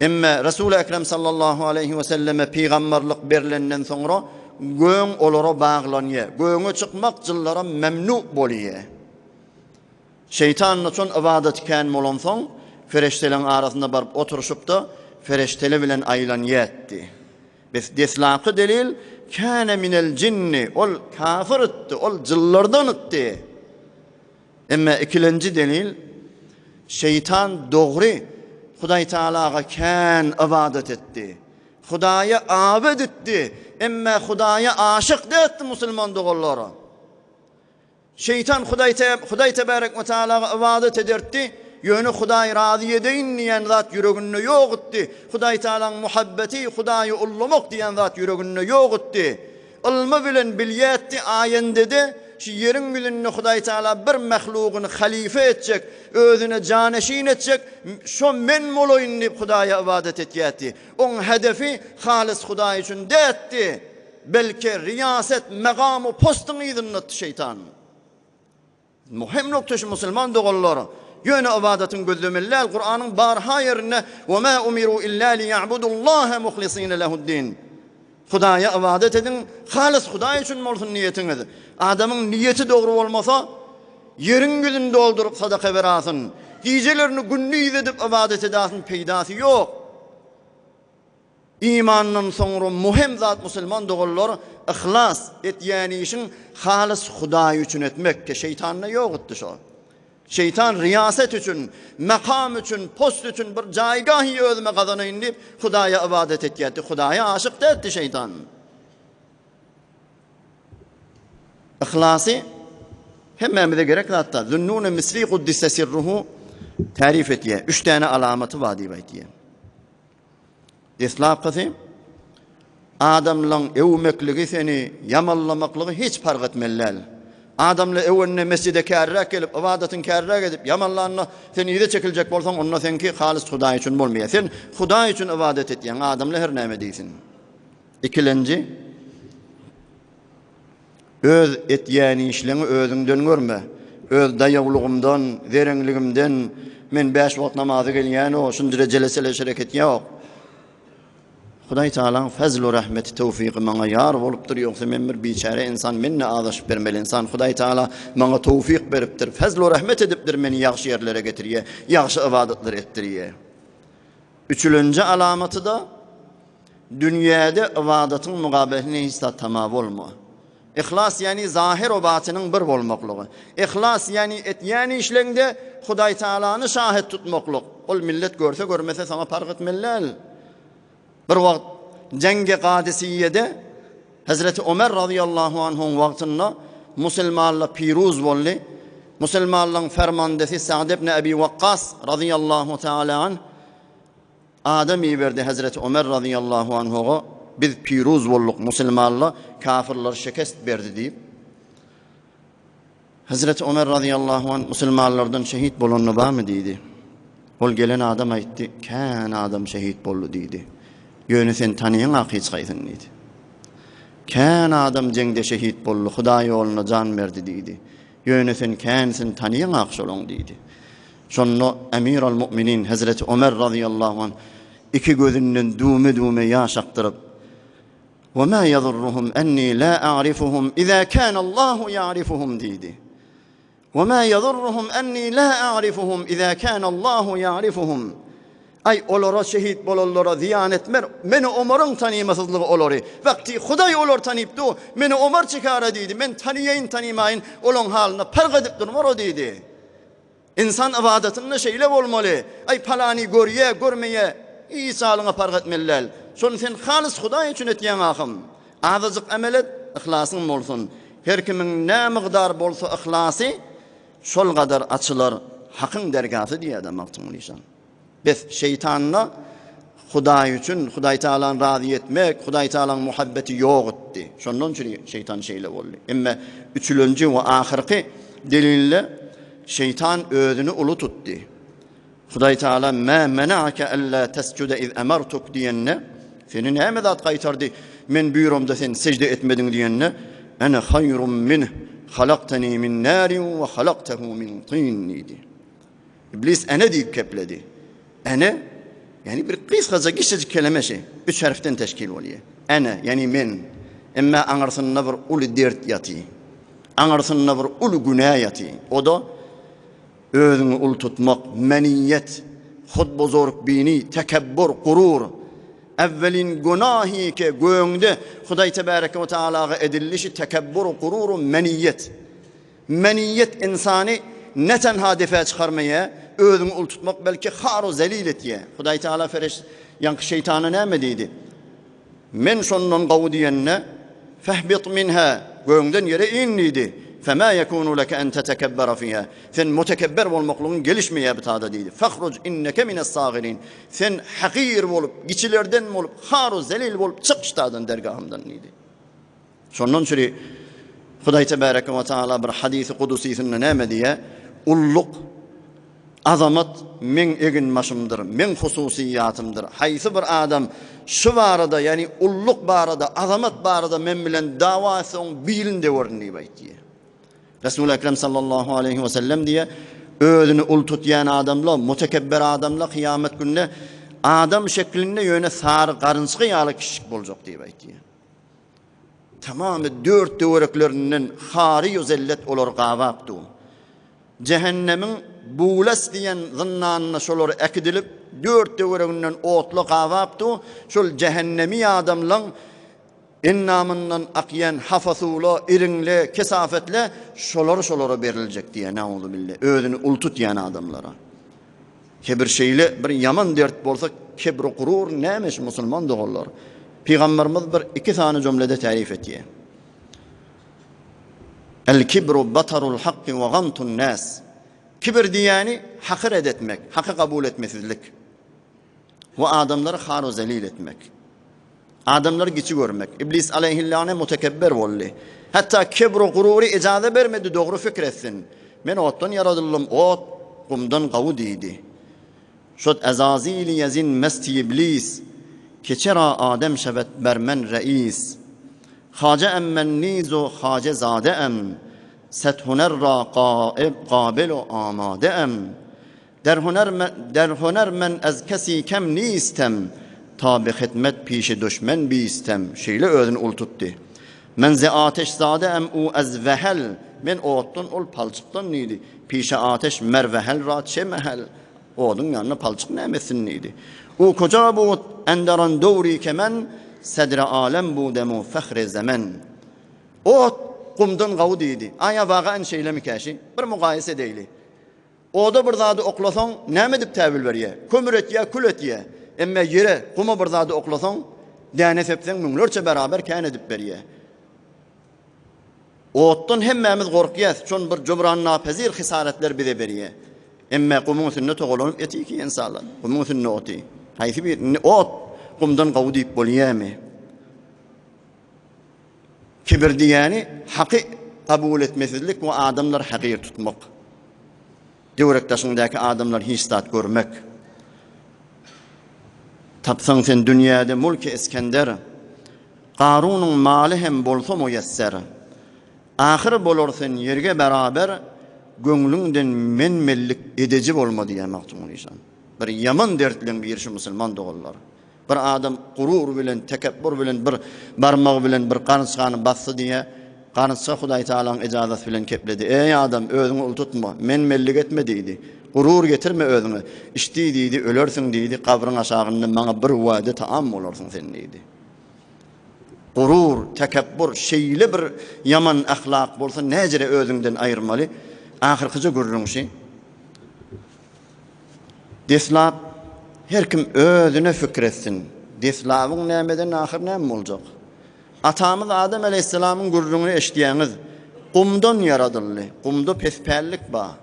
Emme Resul-i Ekrem sallallahu aleýhi we selleme pygamberlik berlenden soňra göň olara baglanýar. Göňe çykmak jynlara memnu bolýar. Şeýtan çon ybadaty kän bolansoň, fereşteleň arasynda baryp oturyşypda, fereştele bilen aýlanýardy. Bes deslapky delil, Kâne minel jinni, ol kafir itdi, ol jynlardan itdi. Emma ikilenji delil, şeýtan dogry Hudaý Tagalaga kän ybadat etdi. Hudaýa abed etdi, emma Hudaýa aşyk dätdi musulman doganlar. Şeýtan Hudaý Hudaý tebärek we taalaga ybadat edertdi, ýöne Hudaý razy edeýin diýen zat ýüreginde ýok itdi. Hudaý Taalaň muhabbeti, Hudaýy ullamak diýen zat ýüreginde ýok itdi. Ylmy bilen bilýärdi, aýendede. Şu ýeriň ýüzünde Hudaý Tagala bir mahlugyny halyfa etjek, özüne janeşin etjek, şo men bolaýyn diýip Hudaýa ybadat etýärdi. Oň hedefi halys Hudaý üçin dätdi, belki riýaset, magam we postuň yzyndatdy şeýtan. Muhim nokta şu musulman doganlar, ýöne ybadatyň gözlemeli däl, Kuranyň barha ýerinde we ma umiru illa liýa'budullaha muhlisina lehu'd-din. Hudaýa ybadat ediň, halys Hudaý üçin bolsun niýetiňiz. Adamyň niýeti dogry bolmasa, ýeriň ýüzüni dolduryp sadaka berasyn, gijelerini gündiz edip ybadat edasyn peýdasy ýok. Imandan soňra muhim zat musulman doganlar yhlas, etýän işiň halys Hudaý üçin etmek, ke şeýtanda ýok etdi şo. Şeýtan riýasat üçin, makam üçin, post üçin bir jaýgahy özüme gazanaýyn diýip, Hudaýa ybadat etýärdi. Hudaýa aşyk däldi şeýtan. Yhlasy hemmämize gerek zatda. Zünnun Misri Kuddise sirruhu tarif etýär. Üç däne alamaty bar diýip aýtýar. Deslapkysy, adamlaň öwmekligi seni ýamanlamaklygy hiç parh etmeli däl. Adamla öwende mesjide kärräk gelip, ybadatyň kärräk edip, ýamanlanda sen yza çekiljek bolsaň, onda seňki halys Hudaý üçin bolmaýar. Sen Hudaý üçin ybadat etýäň, adamla her näme diýsin. Ikilenji, Öz etýän işleňi özüňden görme. Öz daýawlygymdan, zereňligimden men bäş wagt namaza gelýän-o, şunjyra jeleseleş hereket ýok. Hudaý Tagalaň fazlu rahmeti towfygy maňa ýar bolupdyr, ýogsa men bir biçäre ynsan, men-de azaşyp bermeli ynsan. Hudaý Tagala maňa towfyk beripdir, fazlu rahmet edipdir, meni ýagşy ýerlere getirýär, ýagşy ybadatlar etdirýär. Üçülenji alamaty-da, Dünýäde ybadatyň mugabesine hiç zat tama bolma. Yhlas ýagny zahyr we batynyň bir bolmaklygy. Yhlas ýagny etýän işleňde Hudaý Tagalany şahyt tutmaklyk. Ol millet görse görmese saňa parh etmeli däl. Bir wagt Jeňgi Kadisiýede Hezreti Omer razyýallahu anhuň wagtynda musulmanlar piruz boldy. Musulmanlaryň fermandesi Sa'd ibn Abi Wakkas razyýallahu taala anh Adam iberdi Hezreti Omer razyýallahu anhuga, Biz piruz bolduk, musulmanlar kafirlere şekest berdi diýip. Hezreti Omer razyýallahu anh musulmanlardan şehit bolany barmy diýdi. Ol gelen adam aýtdy, Kän adam şehit boldy diýdi. Ýöne sen tanyýaňak hiç haýsyny diýdi. Kän adam jeňde şehit boldy, Hudaý ýolunda jan berdi diýdi. Ýöne sen känsini tanyýaňak şolaň diýdi. Şonda Emir al-Mu'minin Hezreti Omer razyýallahu anh iki gözünden düwme-düwme ýaş akdyryp, Ve ma ýazurruhum enni la a'rifuhum iza kana Allahu ýa'rifuhum diýdi. Ve ma ýazurruhum enni la a'rifuhum iza kana Allahu ýa'rifuhum. Aý, olara şehit bolanlara zyýan etmer, meni Omaryň tanymasyzlygy olary. Wagty Hudaý olary tanyp dur, meni Omar çykara diýdi, men tanyýaýyn tanymaýyn, olaň halyna parh edip durmar o diýdi. Ynsan ybadatynda şeýle bolmaly, Aý, palany görýä, görmeýä, hiç halyňa parh etmeli däl. Şony sen halys Hudaý üçin etýäň ahym. Azajyk emel et, yhlasyň bolsun. Her kimiň nä mygdar bolsa yhlasy, şol gadar açylar Hakyň dergasy diýýär-de Magtymguly şa. Bes, şeýtanda Hudaý üçin, Hudaý Tagalany razy etmek, Hudaý Tagalaň muhabbeti ýok etdi. Şondan üçin şeýtan şeýle boldy. Emme üçülenji we ahyrky delilde şeýtan özüni uly tutdy. Hudaý Tagala ma mena'aka alla tesjude iz emartuk diýende, seni näme zat gaýtardy? Men buýramda sen sejde etmediň diýende, ene haýrum minh halaktani min narin we halaktahu min tin diýdi. Iblis ene diýip kepledi. Ene, ýagny bir gysgaja kiçijik keleme şi, üç harfden teşkil bolýar. Ene, ýagny men. Emma aňyrsynda bir uly dert ýaty. Aňyrsynda bir uly günä ýaty. O-da özüňi uly tutmak, meniýet, hudbuzurkbini, tekebbur, gurur. Äwwelin günahi ke göňde Hudaý tebareke we taalaga edilişi tekebbur, gurur, meniýet. Meniýet ynsany ne tenha depä çykarmaýar, özüňi uly tutmak, belki har-u zelil etýär. Hudaý Teala fereş, ýaňky şeýtana näme diýdi? Men şondan gowy diýende, Fehbit minha, göňden ýere in diýdi. Fema yekunu leke en tetekebbera fiha. Sen mutekebber bolmaklygyň gelişmeýär bu tada diýdi. Fahruj inneke mines sagirin. Sen hakyr bolup, kiçilerden bolup, har-u zelil bolup çyk şu tadan dergahymdan diýdi. Şondan çüri. Hudaý tebareke we taala bir hadysy kudusysynda näme diýýär? Ulluk, azamat meň eginbaşymdyr, meň hususyýatymdyr. Haýsy bir adam şu barada, ýagny ulluk barada, azamat barada men bilen dawa etse, oň bilini döwerin diýip aýtýar. Resul Ekrem sallallahu aleýhi we sellem diýýär, özüni ul tutýan adamlar, mutekebber adamlar kyýamat gününe adam şeklinde ýöne sary garynçga ýaly kiçijik boljak diýip aýtýar. Tamamy dört töwereklerinden hary-ýu zellet olary gabap dur. Jähennemiň Bulas diýen zyndanyna şolar äkidilip, dört töwereginden otla gabap dur. Şol jähennemi adamlaň endamyndan akýan hapa suwla, iriňle, kesafetle şolar şolara beriljek diýýär, nauzubille, özüni uly tutýan adamlara. Kebir şeýle bir ýaman dert bolsa, kebr-u gurur näme şu musulman doganlar? Pygamberimiz bir iki sany jümlede täif etýär. El kibru batarul hakki we gamtun nas. Kibir diýýäni haky red etmek, haky kabul etmesizlik. We adamlary har we zelil etmek. Adamlary kiçi görmek. Iblis aleýhillane mutekebber boldy. Hatda kebru gurury ijaza bermedi dogry fikir etsin. Men otdan ýaradyldym, ot gumdan gawy diýdi. Şod ezazili ýezin mesti iblis, Ke çera adem şewed ber men reis. Haje em men niz u haje zade em, Sed huner ra qabil u amade em. Der huner der huner men ez kesi kem nistem, Ta bi hidmet pişi duşmen bistem, Şeýle özüni ul tutdy. Men ze ateşzade em u ez wehel, Men otdan, ol palçykdan diýdi. Pişe ateş mer wehel ra çe mehel, Oduň ýanynda palçyk näme etsin diýdi. U koja bud enderan dowri ke men, Sedre alem budem u fehre zemen. Ot gumdan gawy diýdi. Aýa wagaen şeýlemikä şi? Bir mugaýese edeýli. Oda bir zady oklasaň, näme edip täwil berýär? Kömür etýär, kül etýär. Emme ýere, guma bir zady oklasaň, däne sepseň müňlerçe beraber kän edip berýär. Otdan hemmämiz gorkýas, şon bir jubran-napezir hysaratlar bize berýär. Emme gumuň üstünde togalanyp ýatyr ki ynsanlar. Gumuň üstünde oty. Haýsy bir indi ot gumdan gowy diýip bolýarmy? Kibir diýýäni haky kabul etmesizlik we adamlary hakyr tutmak. Töwerek daşyňdaky adamlary hiç zat görmek. Tapsaň sen dünýäde mulki Isgender, Garunyň maly hem bolsa muýesser. Ahyr bolar sen ýerge beraber, Göňlüňden men-menlik edeji bolma diýýär Magtymguly işan. Bir ýaman dertleň biri şu musulman doganlar. Bir adam gurur bilen, tekepbur bilen bir barmagy bilen bir garynçgany basdy diýýär. Garynçga Hudaý Tagalaň ejazasy bilen kepledi. Eý adam, özüňi uly tutma, men-menlik etme diýdi. Gurur getirme özüňe. Içdi diýdi, ölersiň diýdi, gabryň aşagynda maňa bir wade taam bolarsyň sen diýdi. Gurur, tekepbur şeýle bir ýaman ahlak bolsa näjere özüňden aýyrmaly? Ahyrkyja gürrüň şi. Deslap her kim özüne pikir etsin. Deslabyň nämeden ahyr näme boljak? Atamyz Adam aleýhissalamyň gürrüňini eşidýäňiz. Gumdan ýaradyldy. Gumda pespällik bar.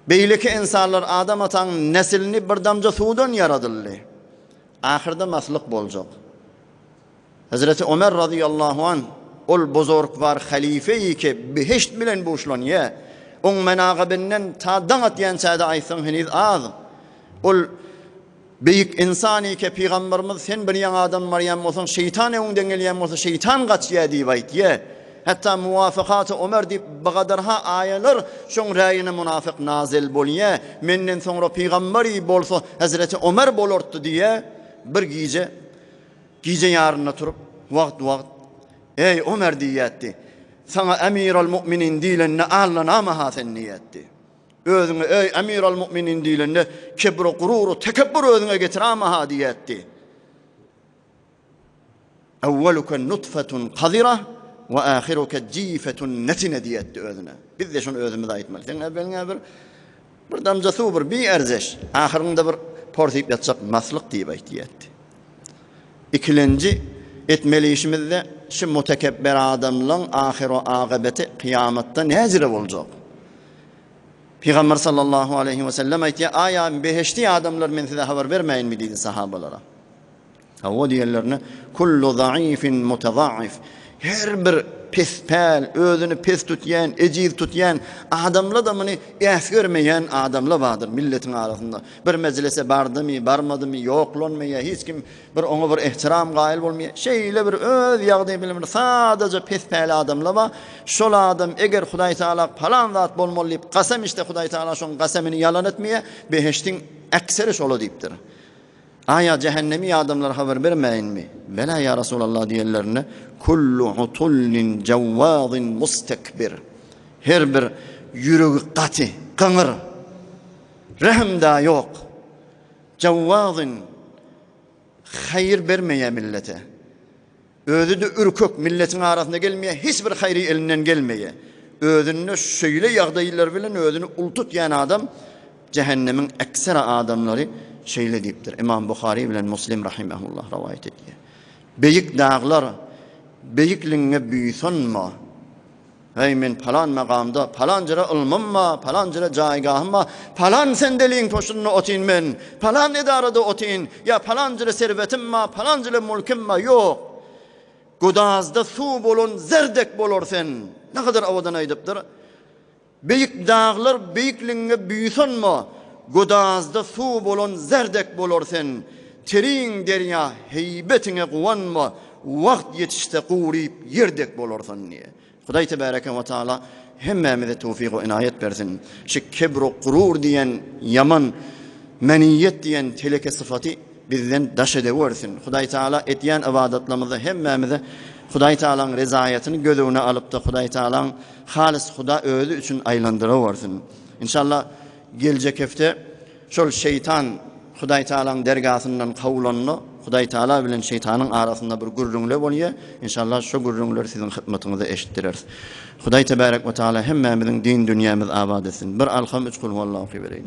Beýleki ynsanlar Adam ataň neslini bir damja suwdan ýaradyldy. Ahyrda maslyk boljak. Hezreti Ömer razyýallahu anh ol buzurgwar halifeýi ki behişt bilen buşlanýa, oň menagybinden ta daň atýançada aýtsaň heniz az. Ol beýik ynsan ki pygamberimiz sen bir ýaňy adam barýan bolsaň şeýtan öňüňden gelýän bolsa şeýtan gaçýa diýip aýtýa. Hatda muwafakaty Ömer diýip bygadarha aýalar şoň räýine munafyk nazel bolýa. Menden soňra pygamberi bolsa Hezreti Ömer bolartdy diýýä. Bir gije Gije ýarynda turup, wagt-wagt, Eý, Omer diýýärdi. Saňa Emiral-mu'minin diýlende allanama-ha sen diýýärdi. Özüňe, Eý, Emiral-mu'minin diýlende kibri, gurury, tekepbur özüňe getirama-ha diýýärdi. Awwaluka nutfetun kazira we ahiruka jifetun netine diýýärdi özüne. Biz-de şony özümize aýtmaly. Seň äwweliňe bir bir damja suw bir biärzeş, ahyryňda bir porsyp ýatjak maslyk diýip aýtýardy. Ikilenji etmeli işimizde şu mutekebber adamlaň ahyr-u agybeti kyýamatda näjire boljak? Pygamber sallallahu aleýhi we sellem aýtýar, Aýa behişdi adamlar men size habar bermäýinmi diýdi sahabalara. Hawa diýenlerine, Kullu zaifin mutadaif. Her bir pespäl, özüni pes tutýan, ejiz tutýan adamla-da muny äsgermeýän adamla bardyr milletiň arasynda. Bir mejlise bardymy, barmadymy, ýoklanmaýar, hiç kim bir oňa bir ehtiram gaýyl bolmaýar. Şeýle bir öz ýagdaýy bilen bir sadaja pespäl adamla bar. Şol adam eger Hudaý Tagala palan zat bolmaly diýip kasam içse Hudaý Tagala şoň kasamyny ýalan etmeýär. Behişdiň ekseri şola diýipdir. Aýa jähennemi adamlara habar bermäýinmi? Bela ýa Resulallah diýenlerinde, Kullu utullin jawwazin mustekbir. Her bir ýüregi gaty, gyňyr, rehim-da ýok. Jawwazin haýyr bermeýär millete. Özi-de ürkek, milletiň arasyna gelmeýär, hiç bir haýry elinden gelmeýär. Özünde şeýle ýagdaýlar bilen özüni uly tutýan adam jähennemiň eksera adamlary şeýle diýipdir. Imam Buhary bilen Muslim rahimehullah rowaýat edýär. Beýik daglar, beýikligiňe buýsanma. Heý, men palan magamda, palan jere ylmym bar, palan jere jaýgahym bar, palan sendeliň toşunda otyn men, palan edarada otyn, ýa palan jere serwetim bar, palan jere mulkim bar, ýok. Godazda suw bolan zer dek bolar sen. Nägadar owadan aýdypdyr. Beýik daglar beýikligiňe buýsanma, Godazda suw bolan zer dek bolar sen. Tereň derýa heýbetiňe guwanma, Wagt ýetişse guryp ýer dek bolarsan diýe. Hudaý tebäreke we taala hemmämize towfyk we ynaýat bersin. Şu kibr-u gurur diýen ýaman meniýet diýen teleke sypaty bizden daş edewersin. Hudaý taala edýän ybadatlarymyzda hemmämize Hudaý taalaň rezaýatyny göz öňüne alypda Hudaý taalaň halys Huda özi üçin aýlandyrawersin. Inşallah geljek hepde Şol şeýtan Hudaý Tagalaň dergasyndan kowlanda, Hudaý Tagala bilen şeýtanyň arasynda bir gürrüňler bolýar. Inşallah şo gürrüňleri siziň hytmatyňyza eşitdireris. Hudaý Tebärek we Tagala hemmämiziň din dünýämizi abat etsin. Bir alham üç kulhuallah okybereýin.